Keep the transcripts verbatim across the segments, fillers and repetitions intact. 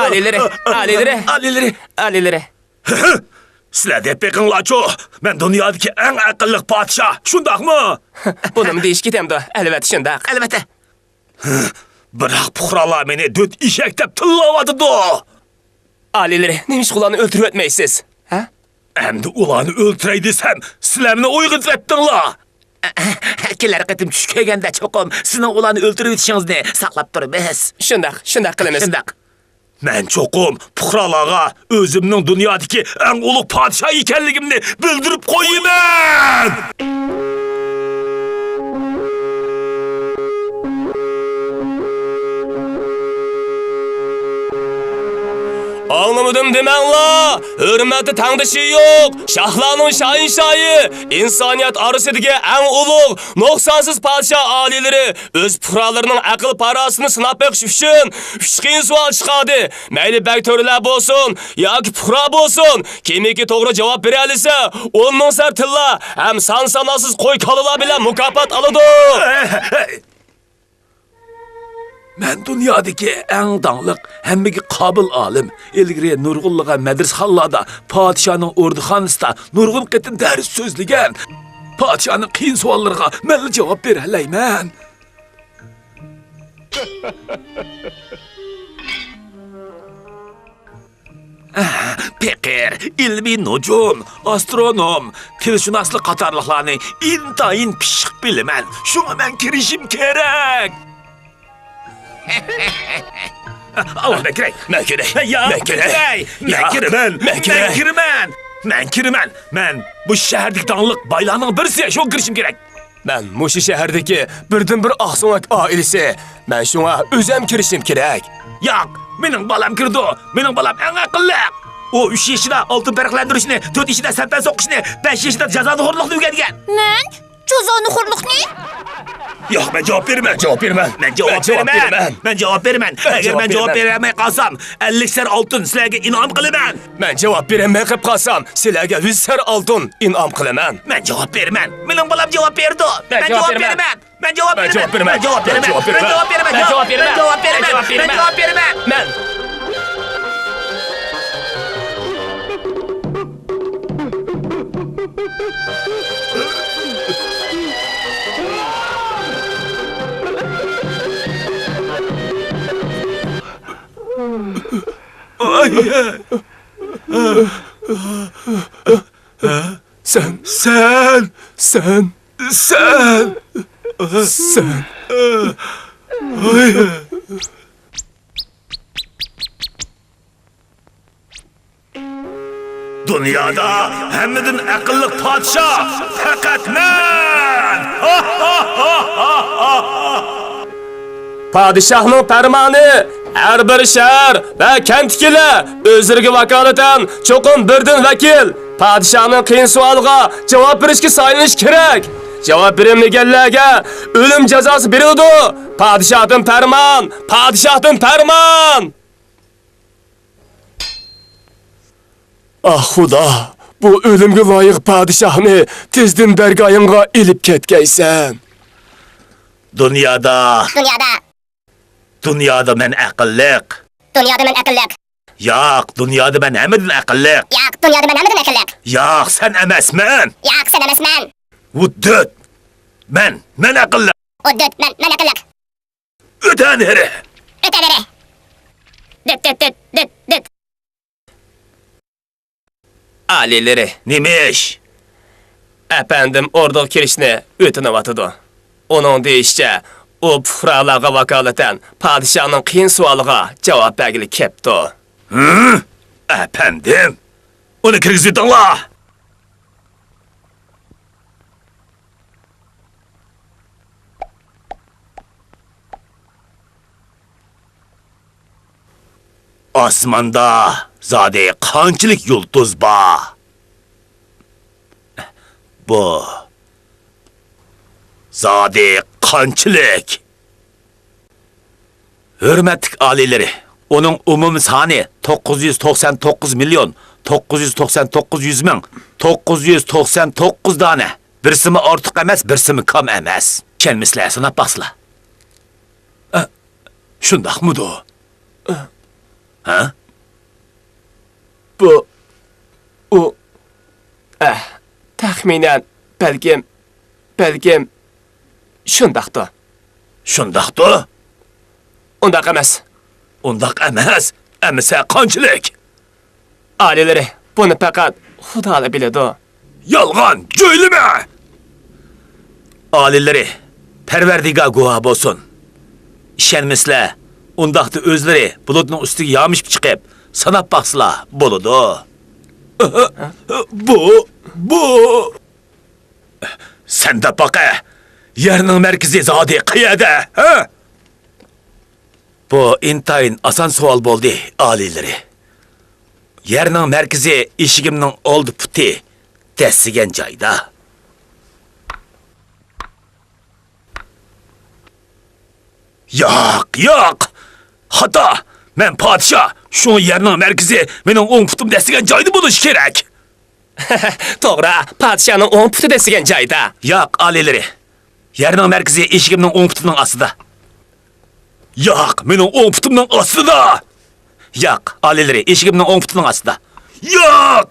ئالىيلىرى، ئالىيلىرى، ئالىيلىرى، ئالىيلىرى. سىلەر دەپ بېقىڭلارچۇ، مەن دۇنيادىكى ئەڭ ئەقىللىق پادىشاھ، شۇنداقمۇ؟ بۇنىمۇ دېيىش كېتەمدۇ؟ ئەلۋەتتە شۇنداق. ئەلۋەتتە. بىراق پۇقرالار مېنى دۆت ئېشەك دەپ تىللاۋاتىدۇ. ئالىيلىرى، نېمىشقا ئۇلارنى ئۆلتۈرۈۋەتمەيسىز؟ ھە؟ ئەمدى ئۇلارنى ئۆلتۈرەي دېسەم، سىلەرمۇ ئويغىنىۋەتتىڭلار. كېلەر قېتىم چۈش كۆرگەندە چوقۇم سىزنىڭ ئۇلارنى ئۆلتۈرۈۋېتىشىڭىزنى ساقلاپ تۇرىمىز. شۇنداق، شۇنداق قىلىمىز. شۇنداق. مەن چوقۇم پۇقرالارغا ئۆزۈمنىڭ دۇنيادىكى ئەڭ ئۇلۇغ پادىشاھ ئىكەنلىكىمنى بىلدۈرۈپ قويىمەن! ئاڭلىمىدىم دېمەڭلار! ھۆرمەتتە تەڭدىشى يوق، شاھلارنىڭ شاھىنشاھى، ئىنسانىيەت ئارىسىدىكى ئەڭ ئۇلۇغ، نۇقسانسىز پادىشاھ ئالىيلىرى ئۆز پۇقرالىرىنىڭ ئەقىل-پاراسىتىنى سىناپ بېقىش ئۈچۈن ئۈچ قىيىن سوئال چىقاردى. مەيلى بەگ تۆرىلەر بولسۇن ياكى پۇقرا بولسۇن، كىمكى توغرا جاۋاب بېرەلىسە، ئون مىڭ سەر تىللا ھەم سان-ساناقسىز قوي-كالىلار بىلەن مۇكاپات ئالىدۇ. مەن دۇنيادىكى ئەڭ داڭلىق، ھەممىگە قابىل ئالىم. ئىلگىرى نۇرغۇنلىغان مەدرىسەخانىلاردا، پادىشاھنىڭ ئوردىخانىسىدا نۇرغۇن قېتىم دەرس سۆزلىگەن. پادىشاھنىڭ قىيىن سوئاللىرىغا مەنلا جاۋاب بېرەلەيمەن. پېقىر، ئىلمىي نۇجۇم، ئاسترونوم، تىلشۇناسلىق قاتارلىقلارنى ئىنتايىن پىششىق بىلىمەن. شۇڭا مەن كىرىشىم كېرەك. ئاۋۇ، مەن كىرەي. مەن كىرەي. ياق، مەن كىرەي. مەن كىرىمەن. مەن كىرىمەن. مەن كىرىمەن. مەن بۇ شەھەردىكى داڭلىق بايلارنىڭ بىرسى، شۇڭا كىرىشىم كېرەك. مەن مۇشۇ شەھەردىكى بىردىنبىر ئاقسۆڭەك ئائىلىسى. مەن شۇڭا ئۆزۈم كىرىشىم كېرەك. ياق، مېنىڭ بالام كىرىدۇ. مېنىڭ بالام ئەڭ ئەقىللىق. ئۇ ئۈچ يېشىدا ئالتۇن پەرقلەندۈرۈشنى، تۆت يېشىدا سەپەر سوقۇشنى، بەش يېشىدا جازانىخورلۇقنى ئۆگەنگەن. مەن؟ جازانىخورلۇقنى؟ ياق، مەن جاۋاب بېرىمەن، جاۋاب بېرىمەن. مەن جاۋاب بېرىمەن. مەن جاۋاب بېرىمەن. ئەگەر مەن جاۋاب بېرەلمەي قالسام، ئەللىك سەر ئالتۇن سىلەرگە ئىنئام قىلىمەن. مەن جاۋاب بېرەلمەي قېلىپ قالسام، سىلەرگە يۈز سەر ئالتۇن ئىنئام قىلىمەن. مەن جاۋاب بېرىمەن. مېنىڭ بالام جاۋاب بېرىدۇ. مەن جاۋاب بېرىمەن. مەن جاۋاب بېرىمەن. مەن جاۋاب بېرىمەن. مەن جاۋاب بېرىمەن. مەن جاۋاب بېرىمەن. مەن جاۋاب بېرىمەن. مەن. سەن، سەن، سەن، سەن، سەن. دۇنيادا ھەممىدىن ئەقىللىق پادىشاھ پەقەت مەن! پادىشاھنىڭ پەرمانى، ھەر بىر شەھەر ۋە كەنتتىكىلەر ئۆزلىرىگە ۋاكالىتەن چوقۇم بىردىن ۋەكىل پادىشاھنىڭ قىيىن سوئالىغا جاۋاب بېرىشكە سايلىنىشى كېرەك. جاۋاب بېرەلمىگەنلەرگە ئۆلۈم جازاسى بېرىلىدۇ. پادىشاھتىن پەرمان! پادىشاھتىن پەرمان! ئاھ، خۇدا، بۇ ئۆلۈمگە لايىق پادىشاھنى تېزدىن دەرگاھىڭغا ئېلىپ كەتكەيسەن. دۇنيادا. دۇنيادا. دۇنيادا مەن ئەقىللىق. دۇنيادا مەن ئەقىللىق. ياق، دۇنيادا مەن ھەممىدىن ئەقىللىق. ياق، دۇنيادا مەن ھەممىدىن ئەقىللىق. ياق، سەن ئەمەسمەن. ياق، سەن ئەمەسمەن. ھۇددۇد. مەن، مەن ئەقىللىق. ھۇددۇد، مەن، مەن ئەقىللىق. ئۆتە نېرى! ئۆتە نېرى! دىت، دىت، دىت، دىت، دىت. ئالىيلىرى. نېمە ئىش؟ ئەپەندىم ئوردىغا كىرىشنى ئۆتۈنۈۋاتىدۇ. ئۇنىڭ دېيىشىچە، ئۇ پۇقرالارغا ۋاكالىتەن پادىشاھنىڭ قىيىن سوئالىغا جاۋاب بەرگىلى كەپتۇ. ھە؟ ئەپەندىم؟ ئۇنى كىرگۈزۈۋېتىڭلار! ئاسماندا زادى قانچىلىك يۇلتۇز بار؟ بۇ زادى قانچىلىك؟ ھۆرمەتلىك ئالىيلىرى، ئۇنىڭ ئومۇمىي سانى توققۇز يۈز توقسان توققۇز مىليون توققۇز يۈز توقسان توققۇز يۈز مىڭ توققۇز يۈز توقسان توققۇز دانە. بىرسىمۇ ئارتۇق ئەمەس، بىرسىمۇ كام ئەمەس. ئىشەنمىسىلەر، ساناپ باقسىلا. شۇنداقمىدۇ؟ ھە؟ بۇ، ئۇ، ئەھ، تەخمىنەن، بەلكىم، بەلكىم، شۇنداقتۇ. شۇنداقتۇ؟ ئۇنداق ئەمەس. ئۇنداق ئەمەس؟ ئەمىسە قانچىلىك؟ ئالىيلىرى، بۇنى پەقەت خۇدالا بىلىدۇ. يالغان، جۆيلىمە! ئالىيلىرى، پەرۋەردىگار گۇۋاھ بولسۇن. ئىشەنمىسىلەر، ئۇنداقتا ئۆزلىرى بۇلۇتنىڭ ئۈستىگە يامىشىپ چىقىپ، ساناپ باقسىلا بولىدۇ. بۇ، بۇ. سەن دەپ باقە، يەرنىڭ مەركىزى زادى قەيەردە، ھە؟ بۇ ئىنتايىن ئاسان سوئال بولدى، ئالىيلىرى. يەرنىڭ مەركىزى ئېشىكىمنىڭ ئالدى پۇتى دەسسىگەن جايدا. ياق، ياق! خاتا! مەن پادىشاھ، شۇڭا يەرنىڭ مەركىزى مېنىڭ ئوڭ پۇتۇم دەسسىگەن جايدا بولۇشى كېرەك. توغرا، پادىشاھنىڭ ئوڭ پۇتى دەسسىگەن جايدا. ياق، ئالىيلىرى. يەرنىڭ مەركىزى ئېشىكىمنىڭ ئوڭ پۇتىنىڭ ئاستىدا. ياق، مېنىڭ ئوڭ پۇتۇمنىڭ ئاستىدا! ياق، ئالىيلىرى، ئېشىكىمنىڭ ئوڭ پۇتىنىڭ ئاستىدا. ياق!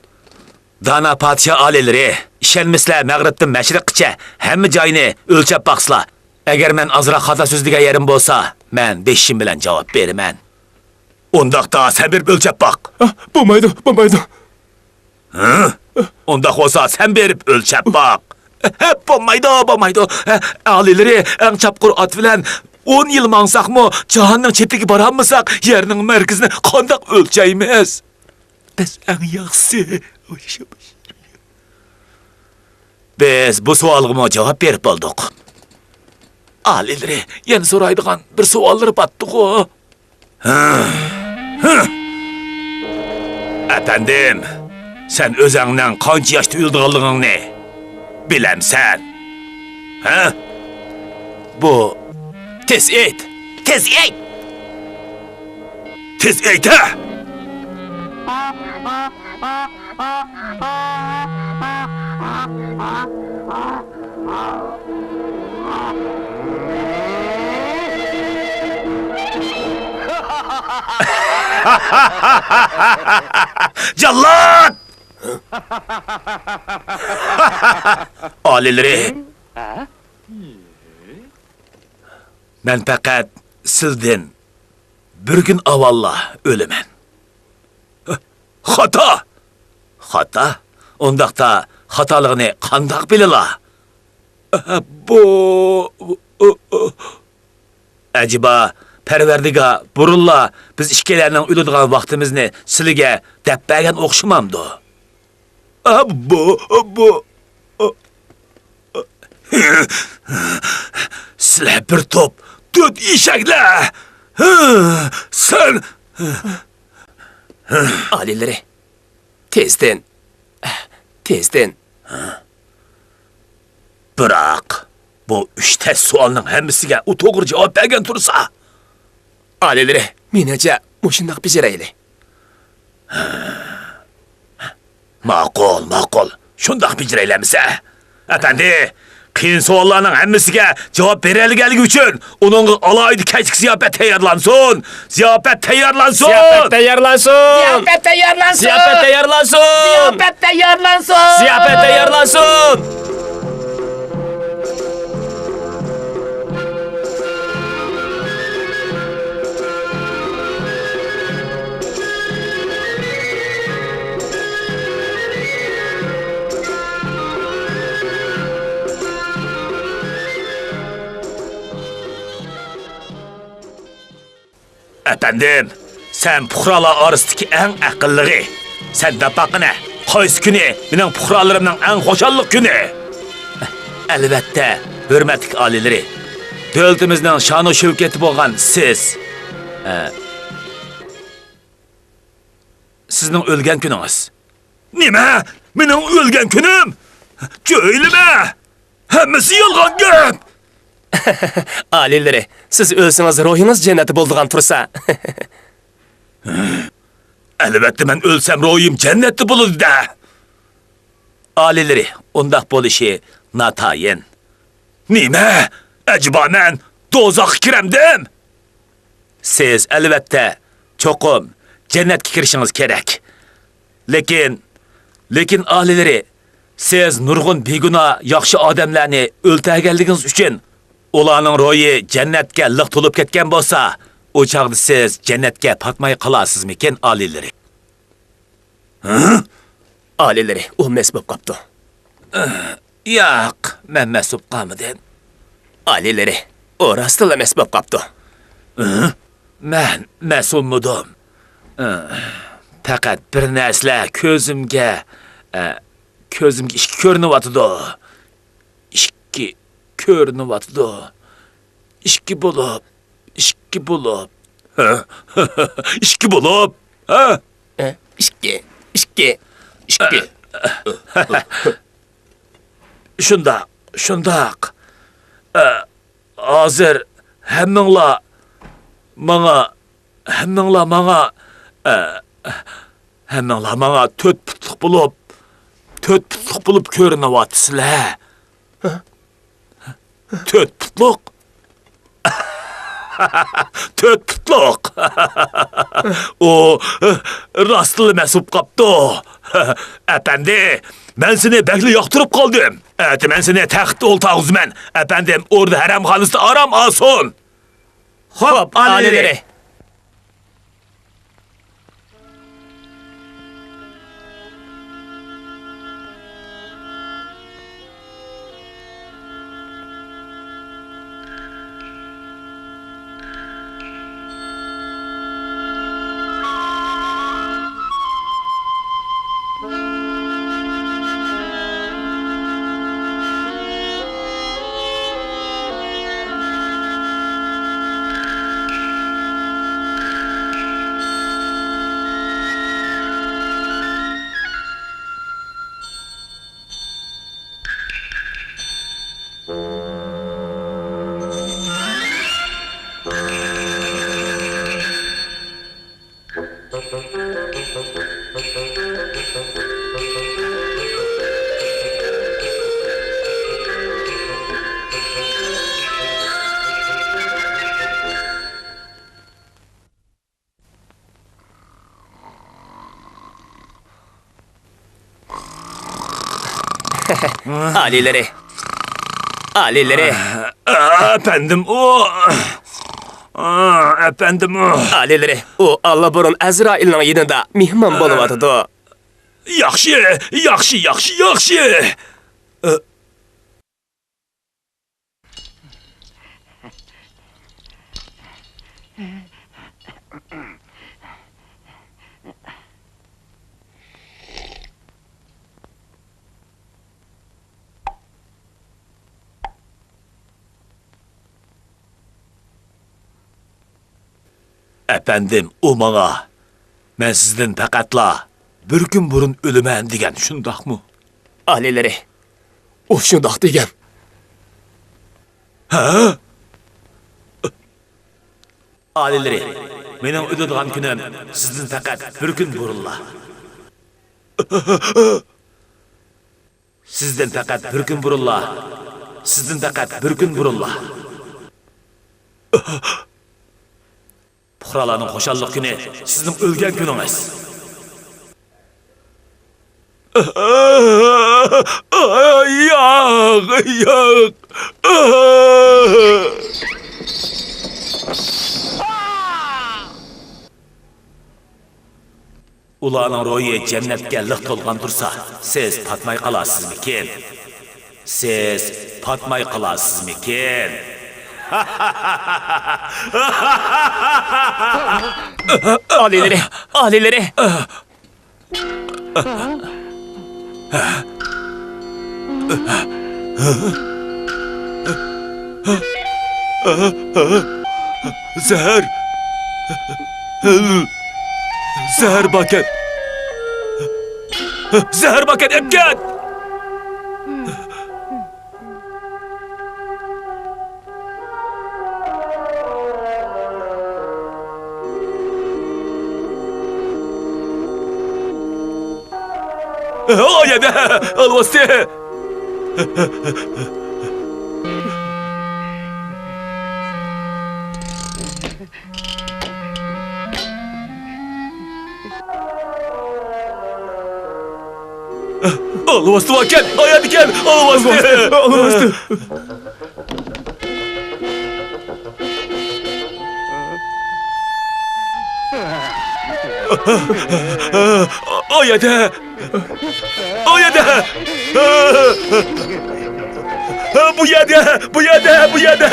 دانا پادىشاھ ئالىيلىرى، ئىشەنمىسىلەر مەغرىبتىن مەشرىققىچە ھەممە جاينى ئۆلچەپ باقسىلا. ئەگەر مەن ئازراق خاتا سۆزلىگەن يېرىم بولسا، مەن بېشىم بىلەن جاۋاب بېرىمەن. ئۇنداقتا سەن بېرىپ ئۆلچەپ باق. ئا، بولمايدۇ، بولمايدۇ. ھە؟ ئۇنداق بولسا سەن بېرىپ ئۆلچەپ باق. ھە، بولمايدۇ، بولمايدۇ. ھە، ئالىيلىرى، ئەڭ چاپقۇر ئات بىلەن ئون يىل ماڭساقمۇ، جاھاننىڭ چېتىگە بارالمىساق، يەرنىڭ مەركىزىنى قانداق ئۆلچەيمىز؟ بىز ئەڭ ياخشىسى. بىز بۇ سوئالغىمۇ جاۋاب بېرىپ بولدۇق. ئالىيلىرى، يەنە سورايدىغان بىر سوئاللىرى باتتىغۇ. ھە؟ ھە؟ ئەپەندىم، سەن ئۆزەڭنىڭ قانچە ياشتا ئۆلىدىغانلىقىڭنى بىلەمسەن؟ ھە؟ بۇ، تېز ئېيت! تېز ئېيت! تېز ئېيت، ھە! جاللات! ئالىيلىرى، مەن پەقەت سىلدىن بىر كۈن ئاۋۋاللا ئۆلىمەن. خاتا! خاتا؟ ئۇنداقتا خاتالىقىنى قانداق بىلىلا؟ بۇ، ئەجەبا، پەرۋەردىگار بۇرۇنلا بىز ئىككىلەننىڭ ئۆلىدىغان ۋاقتىمىزنى سىلىگە دەپ بەرگەن ئوخشىمامدۇ؟ بۇ، بۇ، سىلەر بىر توپ تۆت ئېشەكلەر! سەن ئالىيلىرى، تېزدىن، تېزدىن. بىراق، بۇ ئۈچ تەس سوئالنىڭ ھەممىسىگە ئۇ توغرا جاۋاب بەرگەن تۇرسا. ئالىيلىرى، مېنىڭچە، مۇشۇنداق بېجىرەيلى. ماقۇل، ماقۇل. شۇنداق بېجىرەيلى ئەمىسە. ئەپەندى، قىيىن سوئاللارنىڭ ھەممىسىگە جاۋاب بېرەلىگەنلىكى ئۈچۈن ئۇنىڭغا ئالاھىدە كەچلىك زىياپەت تەييارلانسۇن. زىياپەت تەييارلانسۇن! زىياپەت تەييارلانسۇن! زىياپەت تەييارلانسۇن! زىياپەت تەييارلانسۇن! زىياپەت تەييارلانسۇن! زىياپەت تەييارلانسۇن! ئەپەندىم، سەن پۇقرالار ئارىسىدىكى ئەڭ ئەقىللىقى. سەن دەپ باققىنە، قايسى كۈنى مېنىڭ پۇقرالىرىمنىڭ ئەڭ خۇشاللىق كۈنى؟ ئەلۋەتتە، ھۆرمەتلىك ئالىيلىرى، دۆلىتىمىزنىڭ شانۇ شەۋكىتى بولغان سىز، ئە، سىزنىڭ ئۆلگەن كۈنىڭىز. نېمە؟ مېنىڭ ئۆلگەن كۈنۈم؟ جۆيلىمە! ھەممىسى يالغان گەپ! ئالىيلىرى، سىز ئۆلسىڭىز روھىڭىز جەننەتتە بولىدىغان تۇرسا. ئەلۋەتتە، مەن ئۆلسەم روھىم جەننەتتە بولىدۇ-دە. ئالىيلىرى، ئۇنداق بولۇشى ناتايىن. نېمە؟ ئەجەبا مەن دوزاخقا كىرەمدىم؟ سىز، ئەلۋەتتە، چوقۇم جەننەتكە كىرىشىڭىز كېرەك. لېكىن، لېكىن ئالىيلىرى، سىز نۇرغۇن بىگۇناھ ياخشى ئادەملەرنى ئۆلتۈرگەنلىكىڭىز ئۈچۈن ئۇلارنىڭ روھى جەننەتكە لىق تولۇپ كەتكەن بولسا، ئۇ چاغدا سىز جەننەتكە پاتماي قالارسىزمىكىن، ئالىيلىرى؟ ھە؟ ئالىيلىرى، ئۇ مەس بولۇپ قاپتۇ. ياق، مەن مەس بولۇپ قالمىدىم. ئالىيلىرى، ئۇ راستلا مەس بولۇپ قاپتۇ. ھە؟ مەن مەس بولمىدىم. پەقەت بىر نەرسىلەر كۆزۈمگە، ئە، كۆزۈمگە ئىككى كۆرۈنۈۋاتىدۇ. ئىككى كۆرۈنۈۋاتىدۇ. ئىككى بولۇپ، ئىككى بولۇپ. ھە؟ ئىككى بولۇپ، ھە؟ ئە، ئىككى، ئىككى، ئىككى. شۇنداق، شۇنداق. ئە، ھازىر ھەممىڭلار ماڭا، ھەممىڭلار ماڭا، ئە، ھەممىڭلار ماڭا تۆت پۇتلۇق بولۇپ، تۆت پۇتلۇق بولۇپ كۆرۈنۈۋاتىسىلەر. تۆت پۇتلۇق؟ تۆت پۇتلۇق! ئۇ راستلا مەس بولۇپ قاپتۇ. ئەپەندى، مەن سېنى بەكلا ياقتۇرۇپ قالدىم. ئەتە مەن سېنى تەختتە ئولتۇرغۇزىمەن. ئەپەندىم ئوردا ھەرەمخانىسىدا ئارام ئالسۇن. خوپ، ئالىيلىرى. ئالىيلىرى! ئالىيلىرى! ئەپەندىم ئۇ! ئەپەندىم ئۇ! ئالىيلىرى، ئۇ ئاللىبۇرۇن ئەزرائىلنىڭ يېنىدا مېھمان بولۇۋاتىدۇ. ياخشى، ياخشى، ياخشى، ياخشى! ئەپەندىم، ئۇ ماڭا، مەن سىزدىن پەقەتلا بىر كۈن بۇرۇن ئۆلىمەن دېگەن، شۇنداقمۇ؟ ئالىيلىرى، ئۇ شۇنداق دېگەن. ھە؟ ئالىيلىرى، مېنىڭ ئۆلىدىغان كۈنۈم سىزدىن پەقەت بىر كۈن بۇرۇنلا. سىزدىن پەقەت بىر كۈن بۇرۇنلا. سىزدىن پەقەت بىر كۈن بۇرۇنلا. پۇقرالارنىڭ خۇشاللىق كۈنى سىزنىڭ ئۆلگەن كۈنىڭىز. ياق، ياق. ئۇلارنىڭ روھى جەننەتكە لىق تولغان تۇرسا، سىز پاتماي قالارسىزمىكىن؟ سىز پاتماي قالارسىزمىكىن؟ ئالىيلىرى، ئالىيلىرى! زەھەر! زەھەر باركەن! زەھەر باركەن، ئەپكەت! ئايەدە، ئالۋاستى! ئالىيلىرى! ئالۋاستى باركەن، ئاياندىكەن، ئالۋاستى! ئالۋاستى! ئاياندى! ئاياندى! بۇ يەردە! بۇ يەردە! بۇ يەردە!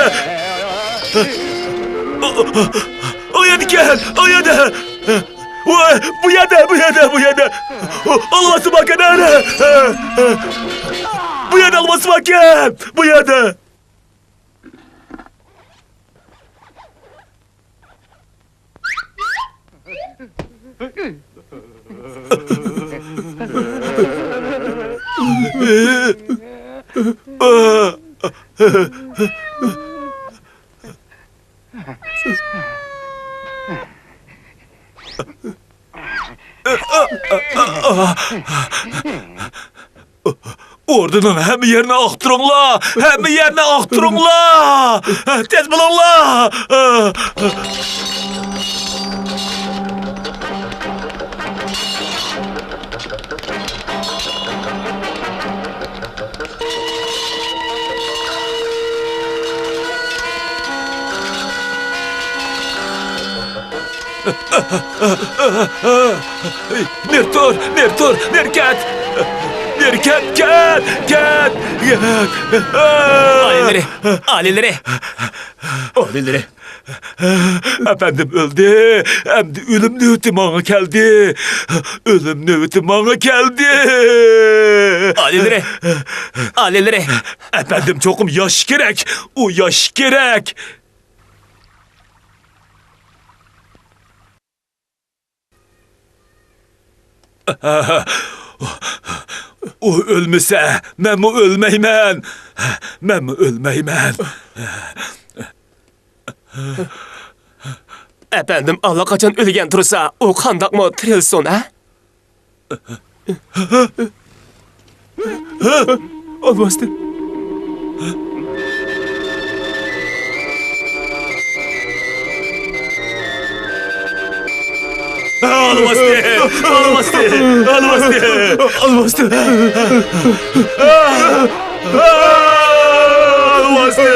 ئاياندىكەن! ئاياندى! ۋاي، بۇ يەردە، بۇ يەردە، بۇ يەردە. ئالۋاستى باركەن، ئەنە. بۇ يەردە ئالۋاستى باركەن، بۇ يەردە. ئوردىنىڭ ھەممە يېرىنى ئاختۇرۇڭلار! ھەممە يەرنى ئاختۇرۇڭلار! تېز بولۇڭلار! نېرى تۇر، نېرى تۇر، نېرى كەت! نېرى كەت، كەت، كەت! ئالىيلىرى، ئالىيلىرى، ئالىيلىرى! ئەپەندىم ئۆلدى، ئەمدى ئۆلۈم نۆۋىتى ماڭا كەلدى. ئۆلۈم نۆۋىتى ماڭا كەلدى. ئالىيلىرى، ئالىيلىرى! ئەپەندىم چوقۇم ياشىشى كېرەك، ئۇ ياشىشى كېرەك. ئۇ ئۆلمىسە، مەنمۇ ئۆلمەيمەن. مەنمۇ ئۆلمەيمەن. ئەپەندىم ئاللىقاچان ئۆلگەن تۇرسا، ئۇ قانداقمۇ تىرىلسۇن، ھە؟ ئالۋاستى. ئالۋاستى! ئالۋاستى! ئالۋاستى! ئالۋاستى! ئالۋاستى!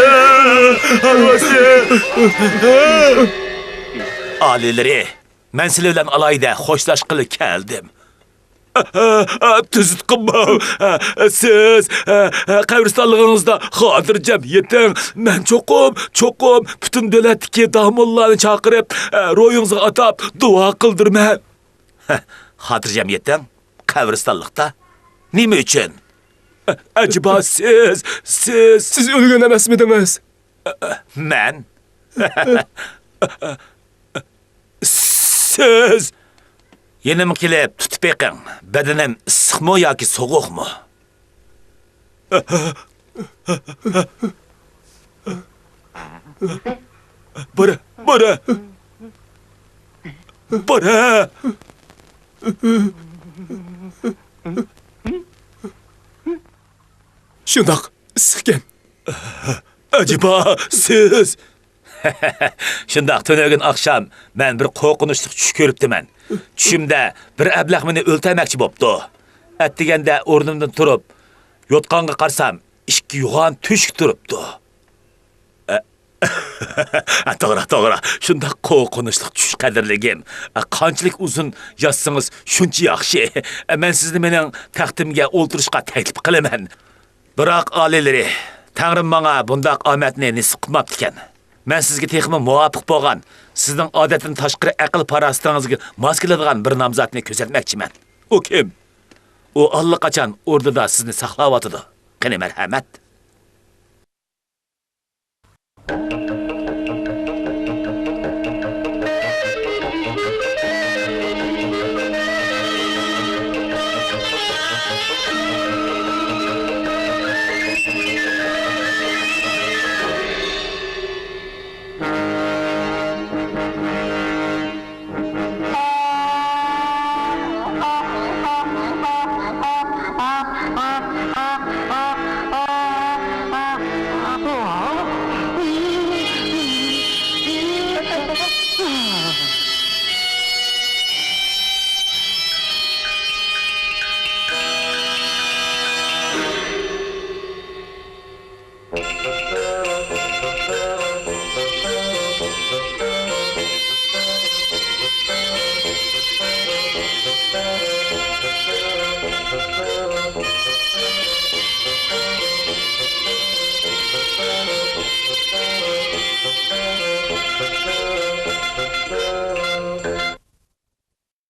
ئالۋاستى! ئالىيلىرى، مەن سىلەر بىلەن ئالاھىدە خوشلاشقىلى كەلدىم. تۈزۈتكىنىم، سىز قەبرىستانلىقىڭىزدا خاتىرجەم يېتىڭ. مەن چوقۇم، چوقۇم پۈتۈن دۆلەتتىكى داموللارنى چاقىرىپ، روھىڭىزغا ئاتاپ دۇئا قىلدۇرىمەن. خاتىرجەم يېتىڭ؟ قەبرىستانلىقتا؟ نېمە ئۈچۈن؟ ئەجەبا سىز، سىز، سىز ئۆلگەن ئەمەسمىدىڭىز؟ مەن؟ سىز! يېنىمغا كېلىپ تۇتۇپ بېقىڭ. بەدىنىم ئىسسىقمۇ ياكى سوغۇقمۇ؟ بارە، بارە! بارە! شۇنداق ئىسسىقكەن. ئەجەبا، سىز؟ شۇنداق، تۈنۈگۈن ئاخشام مەن بىر قورقۇنچلۇق چۈش كۆرۈپتىمەن. چۈشۈمدە بىر ئەبلەخ مېنى ئۆلتۈرمەكچى بوپتۇ. ئەتىگەندە ئورنۇمدىن تۇرۇپ، يوتقانغا قارىسام، ئىككى يوغان تۆشۈك تۇرۇپتۇ. ئە، توغرا، توغرا. شۇنداق قورقۇنچلۇق چۈش، قەدىرلىكىم. ئە، قانچىلىك ئۇزۇن ياتسىڭىز، شۇنچە ياخشى. ئە، مەن سىزنى مېنىڭ تەختىمگە ئولتۇرۇشقا تەكلىپ قىلىمەن. بىراق، ئالىيلىرى، تەڭرىم ماڭا بۇنداق ئامەتنى نېسىپ قىلماپتىكەن. مەن سىزگە تېخىمۇ مۇۋاپىق بولغان، سىزنىڭ ئادەتتىن تاشقىرى ئەقىل-پاراسىتىڭىزگە ماس كېلىدىغان بىر نامزاتنى كۆرسەتمەكچىمەن. ئۇ كىم؟ ئۇ ئاللىقاچان ئوردىدا سىزنى ساقلاۋاتىدۇ. قېنى، مەرھەمەت.